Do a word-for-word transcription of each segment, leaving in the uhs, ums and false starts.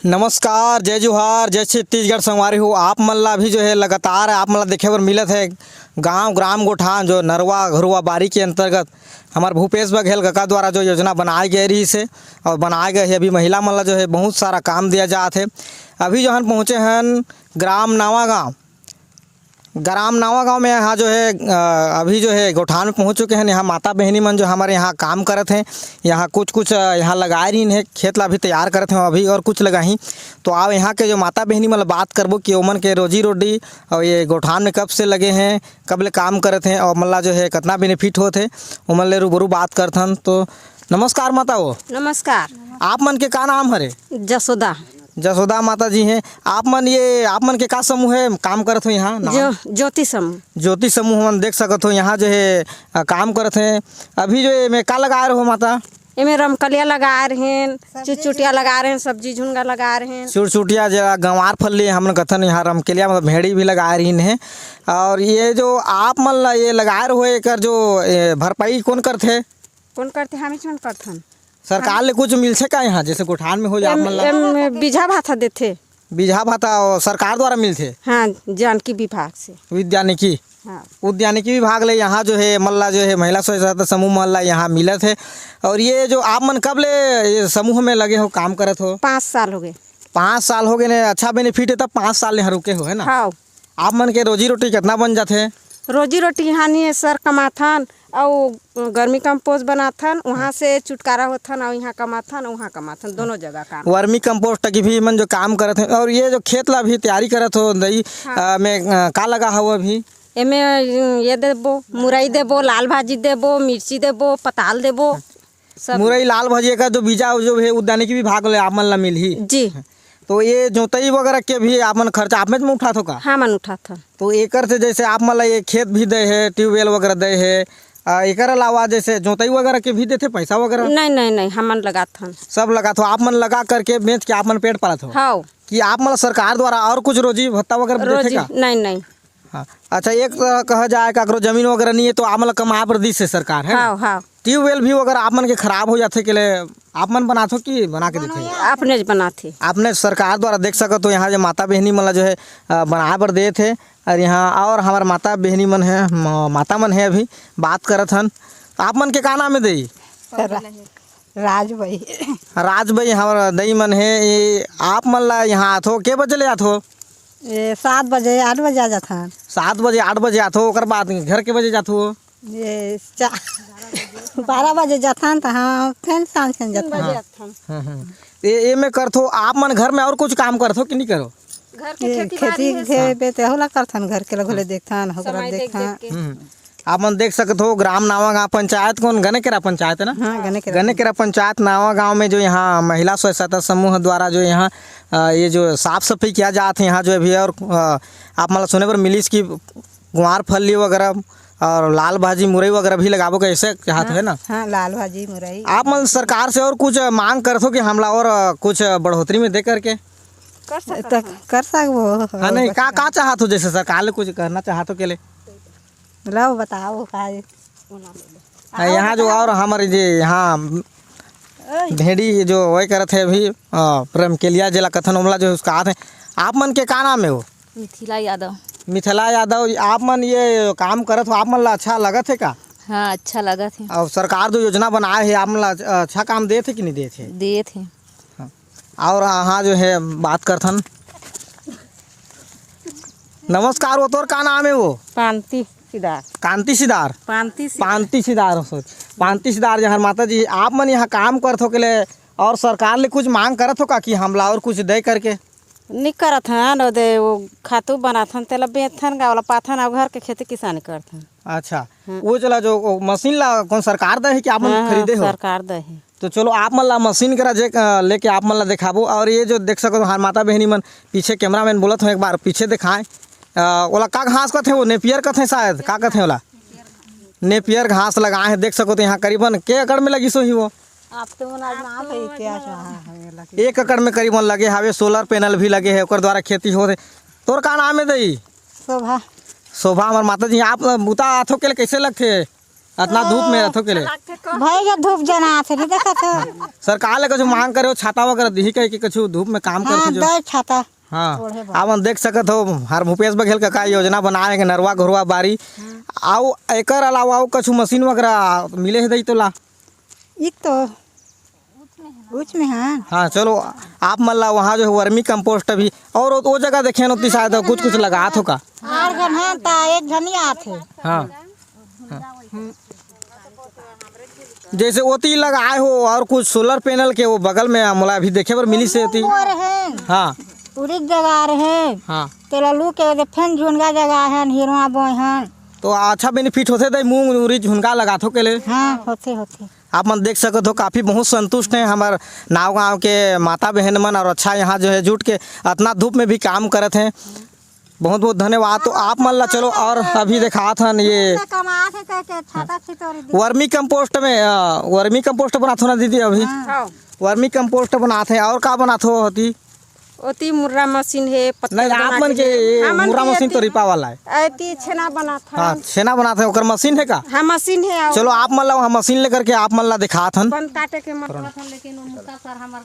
नमस्कार, जय जोहार, जय छत्तीसगढ़ संगवारी हो। आप मन ला भी जो है लगातार आप मन ला देखे बर मिलत है गांव ग्राम गोठान जो नरवा घुरवा बारी के अंतर्गत हमर भूपेश बघेल कका द्वारा जो योजना बनाए गए रहिस हे और बनाए गए हे। अभी महिला मन ला जो है बहुत सारा काम दिया जात है। अभी जो हन पहुँचे हन ग्राम नवा गांव, ग्राम नवा गांव में यहाँ जो है, अ, अभी जो है गोठान में पहुँच चुके हैं। यहाँ माता बहनी मन जो हमारे यहाँ काम करत हैं, यहाँ कुछ कुछ, अ, यहाँ लगाए रहीन है, खेत ला भी तैयार करत हैं अभी और कुछ लगाही। तो आओ यहाँ के जो माता बहनी मन ला बात करबो कि ओमन के रोजी रोटी और ये गोठान में कब से लगे हैं, कब ले काम करत हैं और ओमन ला जो है कितना बेनिफिट होत है, ओमन ले रूबरू बात करथन। तो नमस्कार माता हो। नमस्कार। आप मन के का नाम हरे? जसोदा। जसोदा माता जी हैं। आप मन ये, आप मन के का समूह है, काम करत हो यहाँ? नाम? जो, ज्योति समूह। ज्योति समूह मन देख सकत हो यहाँ जो है, अ, काम करत हैं। अभी जो एमे का लगा रहे हो माता? एमे रमकलिया लगा रहेन, चुचुटिया लगा रहेन, सब्जी झुनगा लगा रहेन। चुरचुटिया जरा गंवार फल्ली हमन कथन, यहाँ रमकलिया मतलब भेड़ी भी लगा रहीन है। और ये जो आप मन ला ये लगा रहे हो एकर जो, ए, भरपाई कौन करथे? कौन करथे? हमें कौन करथन? सरकार ले कुछ मिलथे का यहाँ, जैसे गोठान में हो या आप मन ला? एम बीझा भाता देथे। बीझा भाता सरकार द्वारा मिलथे? हाँ, जानकी विभाग से। उद्यानिकी? हाँ। उद्यानिकी विभाग ले यहाँ जो है मल्ला जो है महिला स्व सहायता समूह मल्ला यहाँ मिलत है। और ये जो आप मन कब ले ये समूह में लगे हो, काम करत हो? पाँच साल हो गए। पाँच साल हो गए ने, अच्छा बेनिफिट है, तब पाँच साल यहाँ रुके हो, है ना? हाँ। आप मन के रोजी रोटी कितना बन जाथे? रोजी रोटी यहाँ नहीं है सर, कमाथन अउ गर्मी कंपोस्ट बनाथन, वहाँ से छुटकारा होथन अउ यहाँ कमाथन, वहाँ कमाथन, दोनों जगह काम। वर्मी कंपोस्ट की भी मन जो काम करत हैं, और ये जो खेत ला भी तैयारी करत हो दई, हाँ। अ, में, अ, का लगा हो अभी? एमे, अ, ये देबो, मुरई देबो, लाल भाजी देबो, मिर्ची देबो, पताल देबो। सब। मुरई, लाल भाजी, एकर जो बीजा जो है उद्यानिकी विभाग ले आप मन ला मिलही। जी। तो ये जोतई वगैरह के भी आप मन खर्चा आप में उठात हो का? हाँ, मन उठात हन। तो एकर से जैसे आप मन ला ये खेत भी दे है, ट्यूबवेल वगैरह दे है, आ, एकर अलावा जैसे जोतई वगैरह के भी देथे पैसा वगैरह? नहीं, नहीं, नहीं, हमन लगात हन। सब लगात हो, आप मन लगा करके बेच के आप मन पेट पालत हो? हाँ। कि आप मन ला सरकार द्वारा और कुछ रोजी भत्ता वगैरह देथे रोजी, का? नहीं, नहीं। हाँ, अच्छा, एक तरह कहा जाए, काकरो जमीन वगैरह नहीं है, तो आप मन ला कमाए बर दिस है सरकार, है ना? हाँ, हाँ। ट्यूबवेल भी अगर आप मन के खराब हो जाथे के ले, आप मन बनाथो कि बना के देथे? अपने ज बनाथे। आपने सरकार द्वारा देख सकत हो, यहाँ जो माता बहनी मन ला जो है, अ, बनाए बर देत हे, और यहाँ और हमार माता बहनी मन है, म-, माता मन है, अभी बात करत हन। आप मन के का नाम है दई? रा-, राजबाई। राजबाई हमार दई मन है। ये आप मन ला यहाँ आथो, के बजे ले आथो? ये सात बजे, आठ बजे आ जाथन। सात बजे, आठ बजे आथो, ओकर बाद घर के बजे जाथो? ये चा-, बारह बजे जाथन, त हाँ, फिर सांझ के जाथन। हाँ। हम्म, हम्म। ये, ये मैं करथो, आप मन घर में और कुछ काम करथो कि नहीं करो? घर के ये खेती खेती बाड़ी है। के पे ते होला करथन, घर के लगोले देखथन, ओकरा समय देख देखथन। देख के। हम्म। आप मन देख सकत हो, ग्राम नावा गांव पंचायत, कौन गनेकेरा पंचायत है ना? हाँ, गनेकेरा। गनेकेरा पंचायत नावा गांव में जो यहाँ महिला स्व सहायता समूह द्वारा जो यहाँ, अ, ये जो साफ सफाई किया जात है यहाँ जो अभी, और, अ, आप मन ला सुने बर मिलिस कि गुआर फल्ली वगैरह और लाल भाजी मुरई वगैरह भी लगाबो, कैसे चाहत हाँ, है ना? हाँ, लाल भाजी मुरई। आप मन सरकार से और कुछ मांग करथो कि हमला और, अ, कुछ बढ़ोतरी में दे करके? कर सकत तो हन। कर सकबो। हाँ, नहीं, का, का चाहत हो, जैसे सरकार ले कुछ करना चाहत हो के ले? लो बताओ का है? हाँ, यहाँ जो और हमारे जे यहाँ भेड़ी जो वही करत है अभी, अ, रमकेलिया जेला कथन ओमला जो उसका हाथ है। आप मन के का नाम है वो? मिथिला यादव। मिथिला यादव, आप मन ये काम करत हो, आप मन ला अच्छा लगत है का? हाँ, अच्छा लगत है। और सरकार जो योजना बनाए है, आप मन ला अच्छा काम देत है कि नहीं देत है? देत है। हाँ। और हाँ जो है बात करथन। नमस्कार, वो तोर का नाम है वो? पांती सिदार। कांति सिदार? पांती सिदार। पांती सिदार, सोच। पांती सिदार जहर माता जी, आप मन यहाँ काम करत हो के ले और सरकार ले कुछ मांग करत हो का कि हमला और कुछ दे करके? नहीं करत हन, ओदे वो खातू बनाथन, तेला बेचथन, गावला पाथन, अब घर के खेती किसानी करथन। अच्छा, हाँ। वो चला जो वो मशीन ला कौन सरकार दे है कि आप मन हाँ, हाँ, खरीदे हो? सरकार दे है। तो चलो, आप मन ला मशीन करा जे, अ, लेके आप मन ला देखाबो। और ये जो देख सको तो, हमार माता बहनी मन पीछे, कैमरामैन बोलत हो, एक बार पीछे दिखाएं। अ, ओला का घास कथे? वो नेपियर कथे शायद, का कथे ओला? नेपियर घास लगाए हैं, देख सको तो। यहाँ करीबन के एकड़ में लगी सोही वो? आप तो मन आज ना भाई क्या चाहा है लगे। एक एकड़ में करीबन लगे हवे, सोलर पैनल भी लगे है, ओकर द्वारा खेती होत है। तोर का नाम है दई? शोभा। शोभा, हमार माता जी, आप बुता आथो के ले कैसे लगथे? अतना धूप में रथो के ले? भाई, ये धूप जना आथे, नहीं देखत हो? सरकार ले कुछ मांग करे हो, छाता वगैरह दिही कहे कि कुछ धूप में काम हाँ, करथे जो? दे छाता। हाँ, ओढ़े बर। आप मन देख सकत हो, हर भूपेश बघेल कका योजना बनाए हे नरवा घुरवा बारी। हाँ। अउ एकर अलावा अउ कुछ मशीन वगैरह मिले हे दई तोला? एक तो कुछ में हाँ। हाँ, चलो, आप मन ला वहाँ जो है वर्मी कंपोस्ट अभी, और वो, वो जगह देखे न, ओती शायद कुछ, कुछ लगात हो का? आठ झन हैं, ता एक झन ही आथे। हाँ। जैसे ओती लगाए हो और कुछ सोलर पैनल के वो बगल में मोला अभी देखे बर मिली से ओती। वो रहे। हाँ। उरिद जगा रहे। हाँ। तेला लू के ओदे फेन झुनगा जगा हन, हिरवा बोए हन। तो अच्छा बेनिफिट होथे दई मूंग उरिद झुनगा लगाथो के ले? हाँ, होथे, होथे। आप मन देख सकत हो, काफ़ी बहुत संतुष्ट हैं हमर नाव गांव के माता बहन मन, और अच्छा यहाँ जो है जुट के अतना धूप में भी काम करत हैं। बहुत बहुत धन्यवाद। तो आप मन ला चलो और अभी देखात हन ये से कमात हे कह के छाता छितोरी दी। वर्मी कंपोस्ट में, अ, वर्मी कंपोस्ट बनात हो ना दीदी अभी? हाँ। वर्मी कंपोस्ट बनात हे, और का बनात हो होती? ओती मुर्रा मशीन हे, पत्थर नहीं, आप बना मन के के ये हमन मुर्रा के मशीन तो एती, रिपा वाला है। एती छेना बनात हन। हाँ, छेना बनात हे, ओकर मशीन हे का? हाँ, मशीन हे। चलो, आप मन ला वहाँ मशीन लेकर के आप मन ला दिखात हन। बन काटे के मतलब। लेकिन वो मुक्का सर हमर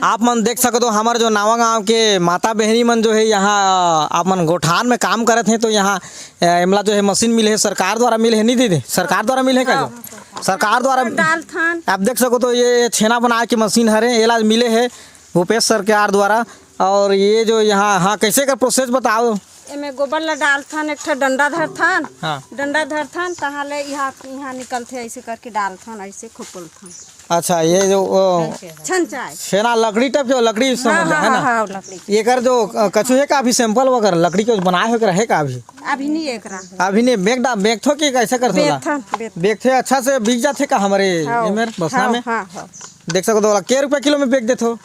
आप मन देख सकत हो, हमर जो नावा गांव के माता बहनी मन जो है यहाँ, अ, आप मन गोठान में काम करत हैं, तो यहाँ, अ, एमला जो है मशीन मिले है, सरकार द्वारा मिले है, नहीं दीदी? सरकार द्वारा मिले है का जो? हाँ। सरकार द्वारा डालथन। आप देख सकत हो, ये छेना बनाए के मशीन हरे, एला मिले है भूपेश सरकार द्वारा। और ये जो यहाँ, हाँ, कैसे का प्रोसेस बताओ। एमे गोबर ला डालथन, एक ठो डंडा धरथन। हाँ। डंडा धरथन, तहाँ ले यहाँ, यहाँ निकलथे, ऐसे करके डालथन, ऐसे खोपलथन। अच्छा, ये जो, ओ, छंचाय। छेना लकड़ी टाइप के, लकड़ी समझ हाँ, ला, है हाँ, ना? हाँ, लकड़ी। एकर जो, अ, कछु हे का अभी सैंपल वगैरह लकड़ी के बनाए हो के रहे का अभी? अभी नहीं एकरा। अभी नहीं, बेग डा-, बेगथो के कैसे करथो ला? बेगथन, बेगथन। बेगथे अच्छा से बिक जाथे का हमरे हाँ, एमेर बसना हाँ, में? हाँ, हाँ। देख सकत हो, के रुपया किलो में बेग देथो?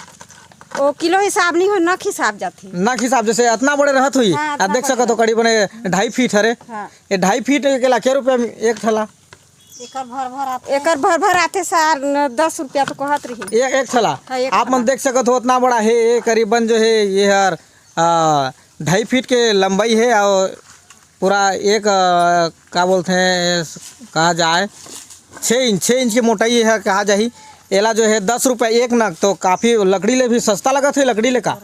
ओ किलो हिसाब नहीं हो, नख हिसाब जाथे। नख हिसाब जैसे अतना बड़े रहत हुई, हाँ, आप अतना देख बड़े सकत हो रहत। करीबन ये ढाई फीट हरे। हाँ। ये ढाई फीट के ला के रुपया में एक ठला? एकर भर भर आथे। एकर भर भर आथे सर, न, दस रुपया तो कहत रही। ए-, एक ठला। हाँ, एक आप मन ठला। देख सकत हो, उतना बड़ा हे, ये करीबन जो है, ये हर, आ, ढाई फीट के लंबाई है और पूरा एक, आ, का बोलते हैं, कहा जाए, छः इंच, छः इंच की मोटाई है, कहा जाही। एला जो है, दस रुपया एक नग, तो काफ़ी लकड़ी ले भी सस्ता लगत है, लकड़ी ले का?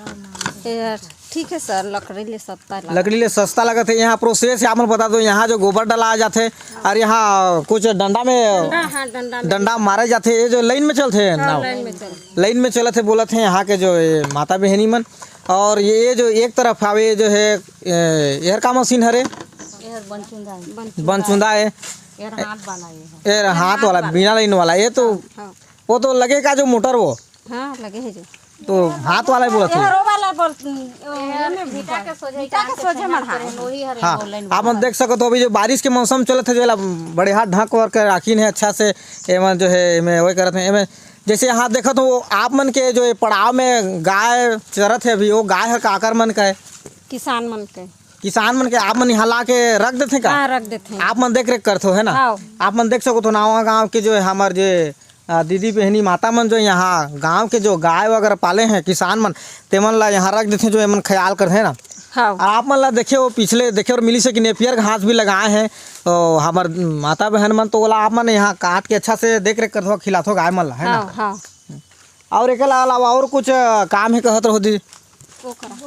ए, ठीक है सर, लकड़ी ले सस्ता लगत। लकड़ी ले सस्ता लगत है। यहाँ प्रोसेस आप मन बता दो, यहाँ जो गोबर डला जाथे और यहाँ कुछ डंडा में हाँ, हाँ, डंडा में। डंडा मारे जाथे, ये जो लाइन में चलथे हाँ, नाव। लाइन में चलथे। लाइन में चलत हे, बोलत हे यहाँ के जो ये माता बहनी मन। और ये, ये जो एक तरफ हावे, ये जो है, ए, एहर का मशीन हरे? एहर बनचुंदा है। बनचुंदा है। एहर हाथ वाला ये है। एहर हाथ वाला, बिना लाइन वाला। ये तो, हाँ। वो तो लगे का जो मोटर वो? हाँ, लगे है जो। तो हाथ वाला ही बोलत हे। एहरो वाला बोल, ओ, एमे भीटा के सोझे भीटा के सोझे मढ़ा है। वही हरे हाँ, वो लाइन आप मन वाला। देख सकत हो, अभी जो बारिश के मौसम चलत है, जो एला बढ़िया ढक वर के राखिन है अच्छा से, एमन जो है, एमे वही करत है, एमे जैसे यहाँ देखत हो, आप मन के जो ये पड़ाव में गाय चरत है अभी, वो गाय हर काकर मन का है? किसान मन के। किसान मन के आप मन यहाँ ला के रख देथे का? हाँ, रख देथे। आप मन देख रेख करथो, है ना? हाँ। आप मन देख सकत हो, नावा गाँव के जो है हमर जे अ, दीदी बहनी माता मन जो यहाँ गांव के जो गाय वगैरह पाले हैं किसान मन, तेमन ला यहाँ रख देथे, जो एमन ख्याल करथे ना। हाँ। आप मन ला देखे हो, पिछले देखे और मिली से कि नेपियर घास भी लगाए हैं, तो हमर माता बहन मन तो ओला आप मन यहाँ काट के अच्छा से देख रेख करथो, खिलाथो गाय मन ला, है ना? हाँ, हाँ। और एकर अलावा और कुछ, अ, काम हे कहत रहो दीदी? ओकरा।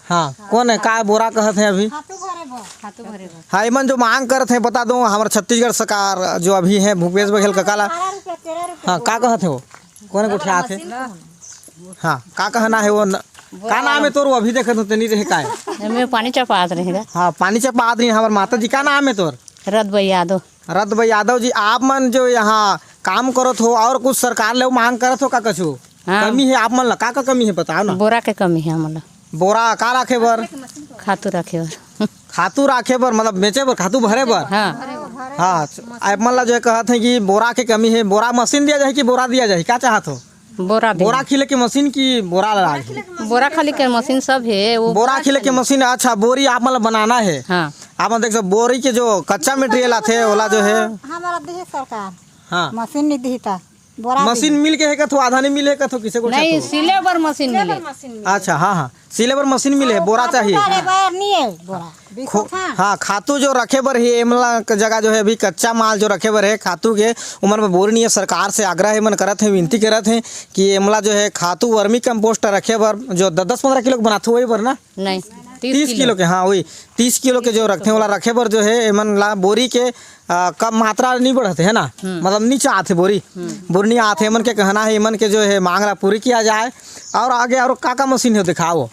हाँ, कौन है? का बोरा कहत हैं अभी? खातू भरे बर। खातू भरे बर। हाँ, एमन जो मांग करत हैं, बता दो, हमर छत्तीसगढ़ सरकार जो अभी है, भूपेश बघेल कका ला। बारह रुपया, तेरह रुपया हाँ, का बोरा। कहत है वो? कौन गोठियात है? मशीन कौन? हाँ, का कहना है वो न-, का नाम है तोर? वो अभी देखत हो, तेनी रहे का है? एमे पानी चपात रहे गा। हाँ, पानी चपात रही हमर माता जी। का नाम है तोर? रथ भाई यादव। रथ भाई यादव जी, आप मन जो यहाँ काम करत हो और कुछ सरकार ले मांग करत हो का कछु? हाँ। कमी है आप मन ला, का, का कमी है बताओ ना। बोरा के कमी है हमन ला। बोरा का राखे बर? खातू राखे बर। खातू राखे बर, मतलब बेचे बर, खातू भरे बर? हाँ। हाँ, आप मन ला जो है कहत है कि बोरा के कमी है, बोरा मशीन दिया जाही कि बोरा दिया जाही, का चाहत हो? बोरा दिया। बोरा खिले के मशीन की बोरा ला लागही? बोरा खिले के मशीन सब है, वो बोरा खिले के मशीन, अच्छा, बोरी आप मन ला बनाना है। हाँ। आप मन देख सकते, बोरी के जो कच्चा मटेरियल आथे, ओला जो है हमारा दिही सरकार। हाँ। मशीन नहीं दिही ता। बोरा मशीन भी। मिल के हे कथो, आधा नहीं मिले कथो, किसे को नहीं, कथो? सिले बर मशीन मिले। अच्छा, हाँ, हाँ, सिले बर मशीन मिले हे, बोरा चाहिए। डाले बर नहीं है बोरा। खो-, हाँ, खातू जो रखे बर हे, एमला क जगह जो है अभी कच्चा माल जो रखे बर हे खातू के, ओमन बर बोरी नहीं है। सरकार से आग्रह हे, मन करत हे, विनती करत हे कि एमला जो है खातू वर्मी कंपोस्ट रखे बर जो दस दस पन्द्रह किलो के बनाथे, वही बर ना? नहीं, तीस तीस किलो। किलो के, हाँ, वही तीस किलो के जो रखथे, ओला रखे बर जो है एमन ला बोरी के, आ, कम मात्रा नहीं बढ़त हे ना, हम्म। मतलब नीचा आथे बोरी, हम्म। बोरी नहीं आथे। एमन के कहना है, एमन के जो है मांग ला पूरी किया जाए। और आगे और का का मशीन है, दिखाओ।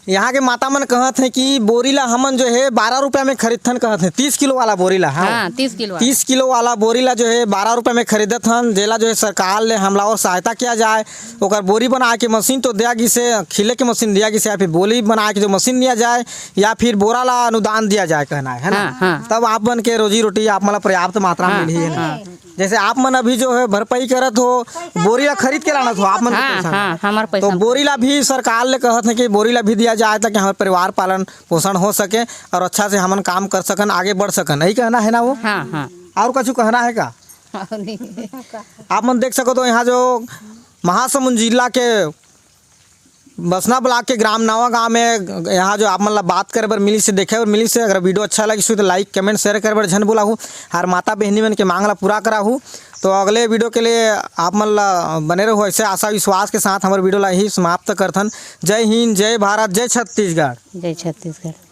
यहाँ के माता मन कहत हैं कि बोरी ला हमन जो है बारह रुपया में खरीदथन, कहत हैं तीस किलो वाला बोरी ला, हाँ। हाँ, तीस किलो वाला। तीस किलो वाला बोरी ला जो है बारह रुपया में खरीदत हन, जेला जो है सरकार ले हमला और सहायता किया जाए। ओकर बोरी बनाए के मशीन तो दिया गिसे, खिले के मशीन दिया गिसे, या फिर बोरी बनाए के जो मशीन दिया जाए, या फिर बोरा ला अनुदान दिया जाए, कहना है, है ना? हाँ, हाँ। तब आप मन के रोजी रोटी आप मन ला पर्याप्त मात्रा में हाँ, मिलही, है ना? हाँ। जैसे आप मन अभी जो है भरपाई करत हो, बोरी ला खरीद के लानत हो आप मन के हाँ, पैसा में। हाँ, हमार पैसा तो में। बोरी ला भी सरकार ले कहत है कि बोरी ला भी दिया जाए, ताकि हमार परिवार पालन पोषण हो सके और अच्छा से हमन काम कर सकन, आगे बढ़ सकन, यही कहना है ना वो? हाँ, हाँ। और कुछ कहना है का? और नहीं। आप मन देख सकत हो, यहाँ जो महासमुंद जिला के बसना ब्लॉक के ग्राम नवा गांव में यहाँ जो आप मन ला बात करे बर मिलिस हे, देखे बर मिलिस हे। अगर वीडियो अच्छा लगिस होही तो like, comment, share करे बर झन भुलाहू। हर माता बहिनी मन के मांग ला पूरा कराहू। तो अगले वीडियो के लिए आप मन ला बने रहू ऐसे आशा विश्वास के साथ। हमर वीडियो ला ही समाप्त करथन। जय हिंद, जय भारत, जय छत्तीसगढ़। जय छत्तीसगढ़।